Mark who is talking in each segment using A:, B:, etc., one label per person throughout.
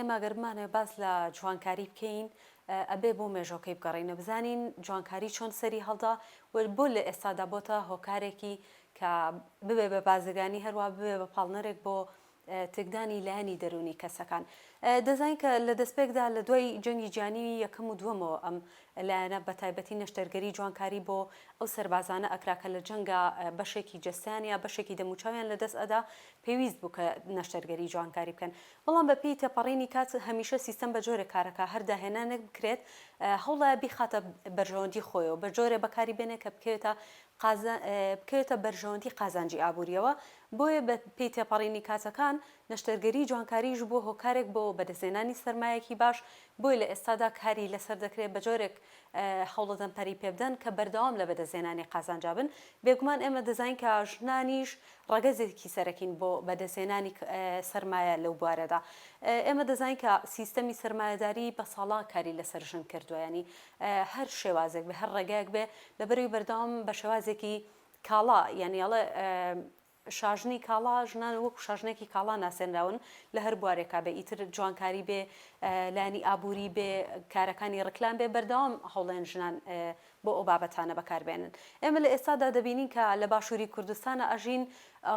A: ئێمە گەر بمانەوێ باس لە جوانکاری بکەین ئەبێ بۆ مێژۆکەی بگەڕێینەوە بزانین جوانکاری چۆن سەری هەڵدا و بۆ لە ئێستادا بۆتە هۆکارێکی کە ببێ بە بازرگانی هەروا ببێ بە پاڵنەرێک بۆ تێکدانی لایەنی دەروونی کەسەکان. دەزانین کە لە دەستپێکدا لە دوای جەنگی جیهانیی یەکەم و دووەمەوە ئەم لایەنە بە تایبەتی نەشتەرگەری جوانکاری بۆ ئەو سەربازانە ئەکرا کە لە جەنگا بەشێکی جەستەیان یا بەشێکی دەموچاویان لە دەست ئەدا پێویست بوو کە نەشتەرگەری جوانکاری بکەن بەڵام بە پێی تێپەڕینی کات هەمیشە سیستەم بە جۆرێک کارەکا هەر داهێنانێک بکرێت هەوڵایە بیخاتە بەرژەوەندی خۆیەوە بە جۆرێ بەکاری بێنێ کە بکەوێتە بکەوێتە بەرژەوەندی قازانجی ئابووریەوە بۆیە بە پێی تێپەڕینی کاتەکان نەشتەرگەری جوانکاریش بووە هۆکارێک بۆ بەدەستهێنانی سەرمایەکی باش، بۆیە لە ئێستادا کاری لەسەر دەکرێت بە جۆرێک هەوڵدەدەن پەرەی پێبدەن کە بەردەوام لە بەدەستهێنانی قازانجا بن، بێگومان ئێمە دەزانین کە ژنانیش ڕەگەزێکی سەرەکین بۆ بەدەستهێنانی سەرمایە لەو بوارەدا. ئێمە دەزانین کە سیستەمی سەرمایەداری بە ساڵا کاری لەسەر ژن کردووە، یانی هەر شێوازێک بێ هەر ڕێگایەک بێ لەبەرئەوەی بەردەوام بە شێوازێکی کاڵا یانی ئەڵێ شاژنی کاڵا، ژنان وەکو شاژنێکی کاڵا ناسێنراون لە هەر بوارێکا بێ ئیتر جوانکاری بێ، لایەنی ئابووری بێ، کارەکانی ڕیکلام بێ بەردەوام هەوڵێن ژنان بۆ ئەو بابەتانە بەکار بێنن. ئێمە لە ئێستادا دەبینین کە لە باشووری کوردستانا ئەژین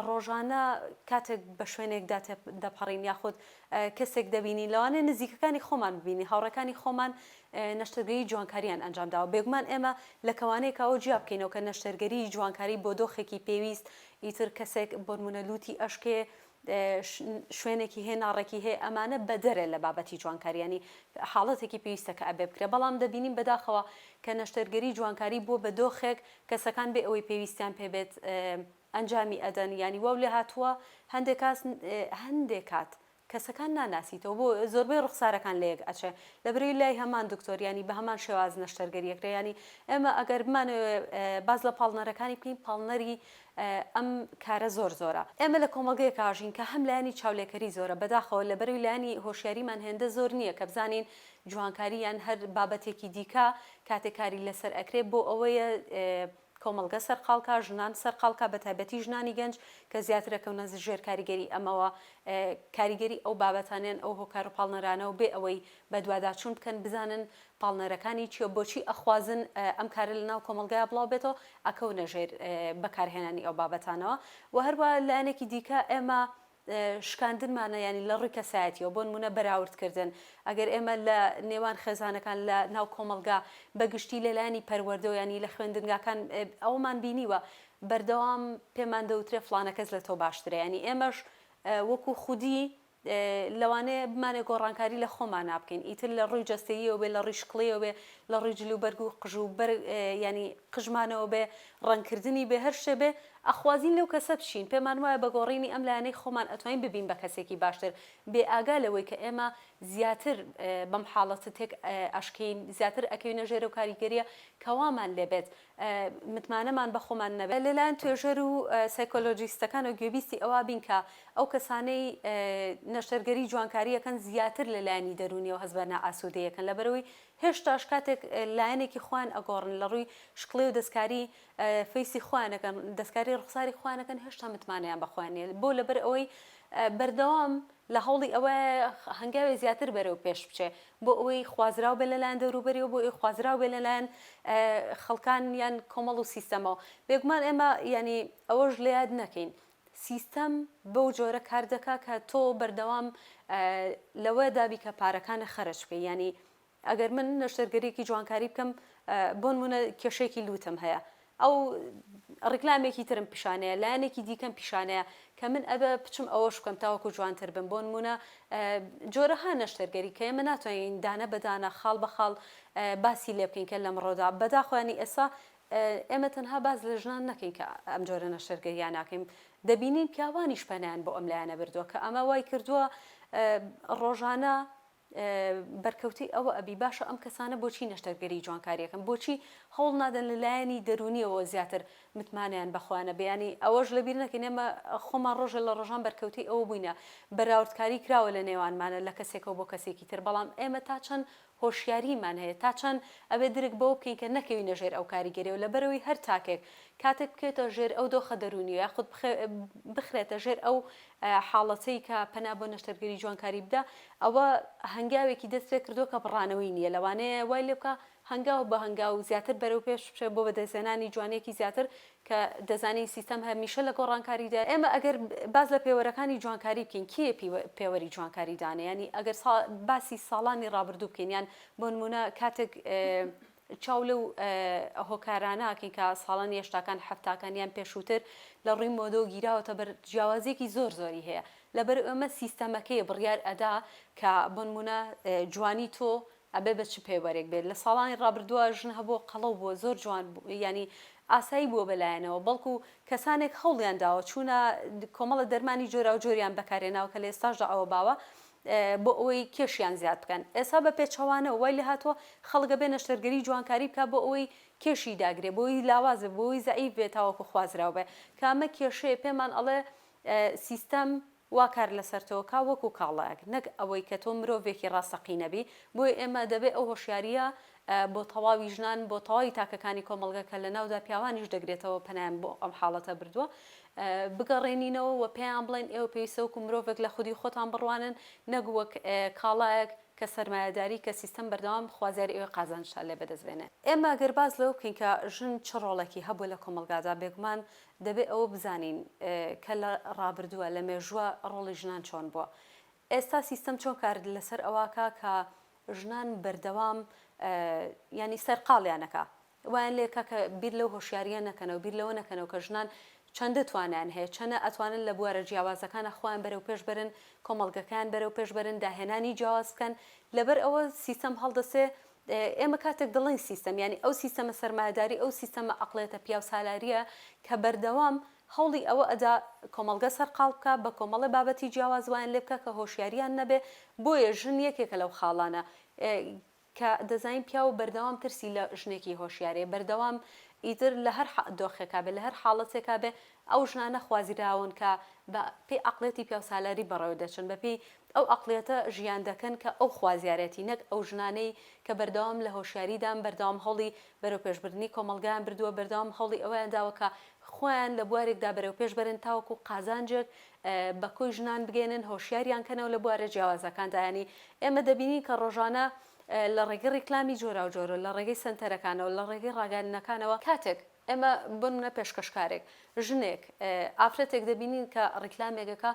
A: ڕۆژانە کاتێک بە شوێنێکدا تێدەپەڕین یاخود کەسێک دەبینین لەوانەیە نزیکەکانی خۆمان ببینین هاوڕێکانی خۆمان نەشتەرگەری جوانکاریان ئەنجام داوە، بێگومان ئێمە لە کەوانەیەکا ئەوە جیا بکەینەوە کە نەشتەرگەریی جوانکاری بۆ دۆخێکی پێویست ئیتر کەسێک بۆنمونە لوتی ئەشکێ شوێنێکی هەیە ناڕێکی هەیە ئەمانە بەدەرە لە بابەتی جوانکاری یانی حاڵەتێکی پێویستە کە ئەبێ بکرێ بەڵام دەبینین بەداخەوە کە نەشتەرگەری جوانکاری بووە بە دۆخێک کەسەکان بێ ئەوەی پێویستیان پێ بێت ئەنجامی ئەدەن یانی واو لێ هاتووە هەندێک کاس هەندێک کات کەسەکان ناناسیتەوە بۆ زۆربەی ڕوخسارەکان لەیەک ئەچێ لەبرەی لای هەمان دکتۆر یانی بەهەمان شێواز نەشتەرگەری ئەکرێ یانی ئێمە ئەگەر بمانەوێ باس لە پاڵنەرەکانی بکەین پاڵنەری ئەم کارە زۆر زۆرە. ئێمە لە کۆمەڵگەیەکا ئەژین کە هەم لایەنی چاولێکەری زۆرە بەداخەوە لەبەرەی لایەنی هۆشیاریمان هێندە زۆر نییە کە بزانین جوانکاری یان هەر بابەتێکی دیکە کاتێک کاری لەسەر ئەکرێ بۆ ئەوەیە کۆمەڵگە سەرقاڵ کا، ژنان سەرقاڵ کا، بەتایبەتی ژنانی گەنج کە زیاتر ئەکەونە ژێر کاریگەری ئەمەوە، کاریگەری ئەو بابەتانە یان ئەو هۆکار و پاڵنەرانە و بێ ئەوەی بەدواداچوون بکەن بزانن پاڵنەرەکانی چیە، بۆچی ئەخوازن ئەم کارە لەناو کۆمەڵگایا بڵاو بێتەوە، ئەکەونە ژێر بەکارهێنانی ئەو بابەتانەوە و هەروا لایەنێکی دیکە ئێمە شکاندنمانە یانی لە ڕووی کەسایەتیەوە بۆ نموونە بەراورد کردن ئەگەر ئێمە لە نێوان خێزانەکان لە ناو کۆمەڵگا بە گشتی لە لایەنی پەروەردەوە یانی لە خوێندنگاکان ئەوەمان بینیوە بەردەوام پێمان دەوترێ فڵانە کەس لە تۆ باشترە یانی ئێمەش وەکو خودی لەوانەیە بمانێ گۆڕانکاری لە خۆمانا بکەین ئیتر لە ڕووی جەستەییەوە بێ لە ڕووی شکڵیەوە بێ لە ڕووی جل و بەرگ و قژ و بەر یانی قژمانەوە بێ ڕەنگکردنی بێ هەر شتێ بێ ئەخوازین لەو کەسە بچین، پێمان وایە بە گۆڕینی ئەم لایەنەی خۆمان ئەتوانین ببین بە کەسێکی باشتر، بێ ئاگا لەوەی کە ئێمە زیاتر بەم حاڵەتە تێک ئەشکێین، زیاتر ئەکەوینە ژێر ئەو کاریگەرییە کە وامان لێ بێت متمانەمان بە خۆمان نەبێت. لەلایەن توێژەر و سایکۆلۆژیستەکانەوە گوێبیستی ئەوە بین کە ئەو کەسانەی نەشتەرگەری جوانکاری ئەکەن زیاتر لە لایەنی دەروونیەوە هەست بە نائاسوودەیی ئەکەن، لەبەرئەوەی هێشتاش کاتێک لایەنێکی خۆیان ئەگۆڕن لە ڕووی شکڵی و دەستکاری فەیسی خۆیان ئەکەن دەستکاری ڕوخساری خۆیان ئەکەن هێشتا متمانەیان بە خۆیان نیە بۆ لەبەر ئەوەی بەردەوام لە هەوڵی ئەوەیە هەنگاوێ زیاتر بەرەو پێش بچێ بۆ ئەوەی خوازراو بێ لەلایەن دەوروبەریەوە بۆ ئەوەی خوازراو بێ لەلایەن خەڵکان یان کۆمەڵ و سیستەمەوە بێگومان ئێمە یانی ئەوەش لە یاد نەکەین سیستەم بەو جۆرە کار دەکا کە تۆ بەردەوام لەوەدا بی کە پارەکانت خەرج بکەی یانی ئەگەر من نەشتەرگەریەکی جوانکاری بکەم بۆنمونە کێشەیەکی لوتم هەیە ئەو ڕیکلامێکی ترم پیشانەیە لایەنێکی دیکەم پیشانەیە کە من ئەبێ بچم ئەوەش بکەم تاوەکو جوانتر بم بۆنمونە جۆرەها نەشتەرگەری کە ئێمە ناتوانین دانە بە دانە خاڵ بە خاڵ باسی لێ بکەین کە لەمڕۆدا بەداخۆیانی ئێستا ئێمە تەنها باس لە ژنان نەکەین کە ئەم جۆرە نەشتەرگەرییان ناکەین، دەبینین پیاوانیش پەنایان بۆ ئەم لایەنە بردووە کە ئەمە وای کردووە ڕۆژانە بەرکەوتەی ئەوە ئەبی باشە ئەم کەسانە بۆچی نەشتەرگەری جوانکاری ئەکەن بۆچی هەوڵ نادەن لە لایەنی دەروونیەوە زیاتر متمانەیان بە خۆیان هەبێ یانی ئەوەش لەبیر نەکەین ئێمە خۆمان ڕۆژێ لە ڕۆژان بەرکەوتەی ئەوە بووینە بەراوردکاری کراوە لە نێوانمانە لە کەسێکەوە بۆ کەسێکی تر بەڵام ئێمە تا چەند هۆشیاریمان هەیە تا چەند ئەبێ درک بەوە بکەین کە نەکەوینە ژێر ئەو کاریگەریەوە لەبەرئەوەی هەر تاکێک کاتێک بکەوێتە ژێر ئەو دۆخە دەروونیە یاخود بخرێتە ژێر ئەو حاڵەتەی کە پەنا بۆ نەشتەرگەری جوانکاری بدا ئەوە هەنگاوێکی دەست پێ کردووە کە بڕانەوەی نییە لەوانەیە وای لێ بکا هەنگاو بە هەنگاو زیاتر بەرەو پێش بچێت بۆ بەدەستهێنانی جوانیەکی زیاتر کە دەزانین سیستەم هەمیشە لە گۆڕانکاریدایە. ئێمە ئەگەر باس لە پێوەرەکانی جوانکاری بکەین کێ پێوەری جوانکاری دانێ یانی ئەگەر باسی ساڵانی ڕابردوو بکەین یان بۆ نموونە کاتێک چاو لەو هۆکارانە ئەکەین کە ساڵانی هەشتاکان حەفتاکان یان پێشووتر لە ڕووی مۆدەوە گیراوەتە بەر جیاوازیەکی زۆر زۆری هەیە لەبەر ئەمە سیستەمەکەی بڕیار ئەدا کە بۆ نموونە جوانی تۆ ئەبێ بە چ پێوەرێک بێت؟ لە ساڵانی ڕابردووە ژن هەبووە قەڵەو بووە زۆر جوان یانی ئاسایی بووە بە لایەنەوە بەڵکو کەسانێک هەوڵیان داوە چوونە کۆمەڵە دەرمانی جۆراوجۆریان بەکارهێناوە کە لە ئێستاشدا ئەوە باوە بۆ ئەوەی کێشیان زیاد بکەن ئێستا بە پێچەوانەوە وای لێهاتووە خەڵک ئەبێ نەشتەرگەری جوانکاری بکات بۆ ئەوەی کێشی داگرێ بۆ ئەوەی لاواز بێ بۆ ئەوەی زەعیف بێ تاوەکو خوازراو بێ کە ئەمە کێشەیە پێمان ئەڵێ سیستەم وا کار لەسەر تۆ کا وەکو کاڵایەک نەک ئەوەی کە تۆ مرۆڤێکی ڕاستەقینە بی، بۆیە ئێمە دەبێ ئەو هۆشیارییە بۆ تەواوی ژنان بۆ تەواوی تاکەکانی کۆمەڵگە کە لەناودا پیاوانیش دەگرێتەوە پەنایان بۆ ئەم حاڵەتە بردووە بگەڕێنینەوە و پێیان بڵێین ئێوە پێویستە وەکو مرۆڤێک لە خودی خۆتان بڕوانن نەک وەک کاڵایەک کە سەرمایەداری کە سیستەم بەردەوام خوازیاری ئەوەی قازانجتان لێ بەدەست بێنێ. ئێمە گەر باس لەوە بکەین کە ژن چ ڕۆڵێکی هەبووە لە کۆمەڵگادا بێگومان دەبێ ئەوە بزانین کە لە ڕابردووە، لە مێژووە ڕۆڵی ژنان چۆن بووە. ئێستا سیستەم چۆن کار لەسەر ئەوە ئەکا کە ژنان بەردەوام یانی سەرقاڵیان ئەکا، وایان لێ ئەکا کە بیر لەو هۆشیارییە نەکەنەوە، بیر لەوە نەکەنەوە کە ژنان چەندە توانایان هەیە، چەنە ئەتوانن لە بوارە جیاوازەکانا خۆیان بەرەوپێش بەرن، کۆمەڵگەکەیان بەرەوپێش بەرن، داهێنانی جیاواز بکەن. لەبەر ئەوە سیستەم هەڵدەسێ ئێمە کاتێک دەڵێین سیستەم یانی ئەو سیستەمە سەرمایەداری ئەو سیستەمە عەقڵیەتە پیاوسالاریە کە بەردەوام هەوڵی ئەوە ئەدا کۆمەڵگە سەرقاڵ بکا بە کۆمەڵێ بابەتی جیاواز وایان لێ بکا کە هۆشیاریان نەبێ بۆیە ژن یەکێکە لەو خاڵانە کە دەزانین پیاو بەردەوام ترسی لە ژنێکی هۆشیارەیە بەردەوام ئیتر لە هەر دۆخێکا بێ لە هەر حاڵەتێکا بێ ئەو ژنانە خوازیراون کە بە پێی عەقڵیەتی پیاوسالاری بەڕێوە دەچن، بە پێی ئەو عەقڵیەتە ژیان دەکەن کە ئەو خوازیارێتی، نەک ئەو ژنانەی کە بەردەوام لە هۆشیاریدان، بەردەوام هەوڵی بەرەوپێشبردنی کۆمەڵگایان بردووە، بەردەوام هەوڵی ئەوەیان داوە کە خۆیان لە بوارێکدا بەرەوپێش بەرن تاوەکو قازانجێک بە کۆی ژنان بگەیەنن، هۆشیاریان کەنەوە لە بوارە جیاوازەکاندا، یانی ئێمە دەبینین کە ڕۆژانە لە ڕێگەی ڕیکلامی جۆراوجۆرەوە، لە ڕێگەی سەنتەرەکانەوە، لە ڕێگەی ڕاگەیاندنەکانەوە، کاتێک ئێمە بۆ نمونە پێشکەشکارێک، ژنێک، ئافرەتێک دەبینین کە ڕیکلامێک ئەکا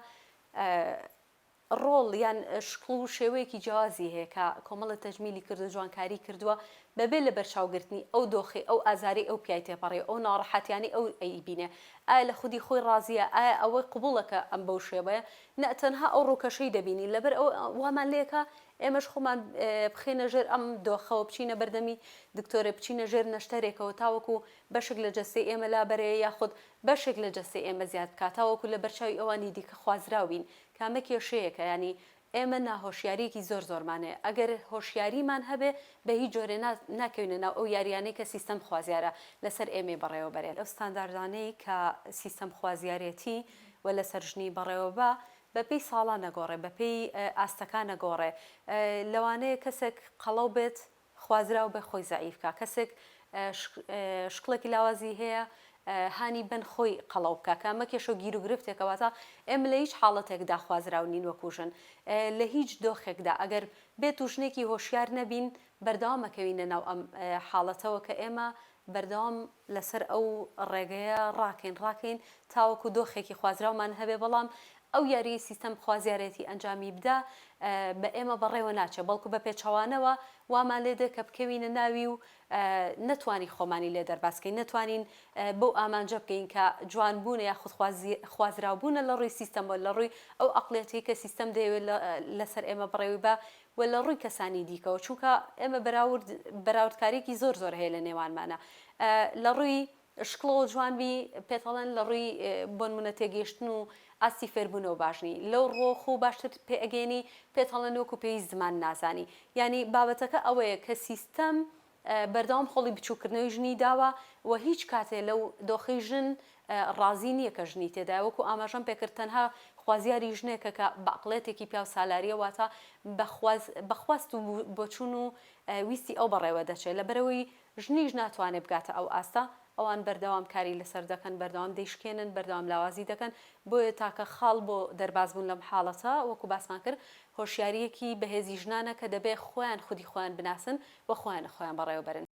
A: ڕۆڵ یان شکڵ و شێوەیەکی جیاوازی هەیە کە کۆمەڵە تەجمیلی کردووە، جوانکاری کردووە بەبێ لەبەرچاوگرتنی ئەو دۆخەی ئەو ئازارەی ئەو پیای تێپەڕیوە، ئەو ناڕەحەتیانەی ئەو ئەیبینێ. ئایا لە خودی خۆی ڕازییە؟ ئایا ئەوەی قبوڵە کە ئەم بەو شێوەیە؟ نە تەنها ئەو ڕووکەشەی دەبینین لەبەر ئەوە وامان لێکا ئێمەش خۆمان بخەینە ژێر ئەم دۆخەوە، بچینە بەردەمی دکتۆرێ، بچینە ژێر نەشتەرێکەوە تاوەکو بەشێک لە جەستەی ئێمە لابەرێ یاخود بەشێک لە جەستەی ئێمە زیاد بکات تاوەکو لە بەرچاوی ئەوانی دیکە خوازراو بین کە ئەمە کێشەیەکە یانی ئێمە ناهۆشیارییەکی زۆر زۆرمان هەیە ئەگەر هۆشیاریمان هەبێ بە هیچ جۆرێ ناکەوینە ناو ئەو یاریانەی کە سیستەم خوازیارە لەسەر ئێمەی بەڕێوە بەرێ. ئەو ستانداردانەی کە سیستەم خوازیارێتی و لەسەر ژنی بەڕێوە با بەپێی ساڵان ئەگۆڕێ، بەپێی ئاستەکان ئەگۆڕێ، لەوانەیە کەسێک قەڵەو بێت خوازراو بێ خۆی زەعیف کا، کەسێک شکڵێکی لاوازی هەیە هانی بەن خۆی قەڵەو بکا، کە ئەمە کێشەو گیروگرفتێکە، واتە ئێمە لە هیچ حاڵەتێکدا خوازراو نین وەکو ژن، لە هیچ دۆخێکدا ئەگەر بێتو ژنێکی هۆشیار نەبین بەردەوام ئەکەوینە ناو ئەم حاڵەتەوە کە ئێمە بەردەوام لەسەر ئەو ڕێگەیە ڕاکەین ڕاکەین تاوەکو دۆخێکی خوازراومان هەبێ، بەڵام ئەو یاریەی سیستەم خوازیارێتی ئەنجامی بدا بە ئێمە بەڕێوە ناچێ، بەڵکو بە پێچەوانەوە وامان لێ دێ کە بکەوینە ناوی و نەتوانین خۆمانی لێ دەرباز کەین، نەتوانین بەو ئامانجە بگەین کە جوانبوونە یاخود خوازراوبوونە لە ڕووی سیستەمەوە، لە ڕووی ئەو ئەقڵیەتەی کە سیستەم دەیەوێت لەسەر ئێمە بەڕێوەی با و لە ڕووی کەسانی دیکەوە چونکە ئێمە بەراورد بەراوردکاریەکی زۆر زۆر هەیە لە نێوانمانە لە ڕووی شکڵەوە جوان بی پێت ئەڵێن لە ڕووی بۆنمونە تێگەیشتن و ئاستی فێربوونەوە باش نی لەو ڕووە خۆ باشتر پێ ئەگەیەنی پێت ئەڵێن وەکو پێویست زمان نازانی یانی بابەتەکە ئەوەیە کە سیستەم بەردەوام هەوڵی بچووککردنەوەی ژنی داوە و هیچ کاتێ لەو دۆخەی ژن ڕازی نییە کە ژنی تێدایە وەکو ئاماژەم پێکرد تەنها خوازیاری ژنێکە کە بە عەقڵیەتێکی پیاو سالاریە واتە بە خواست و بۆچوون و ویستی ئەو بەڕێوە دەچێت لەبەرئەوەی ژنیش ناتوانێت بگاتە ئەو ئاستە. ئەوان بەردەوام کاری لەسەر دەکەن، بەردەوام دەیشکێنن، بەردەوام لاوازی دەکەن، بۆیە تاکە خاڵ بۆ دەربازبوون لەم حاڵەتە وەکو باسمان کرد هۆشیارییەکی بەهێزی ژنانە کە دەبێ خۆیان خودی خۆیان بناسن و خۆیان خۆیان بەڕێوەبەرن.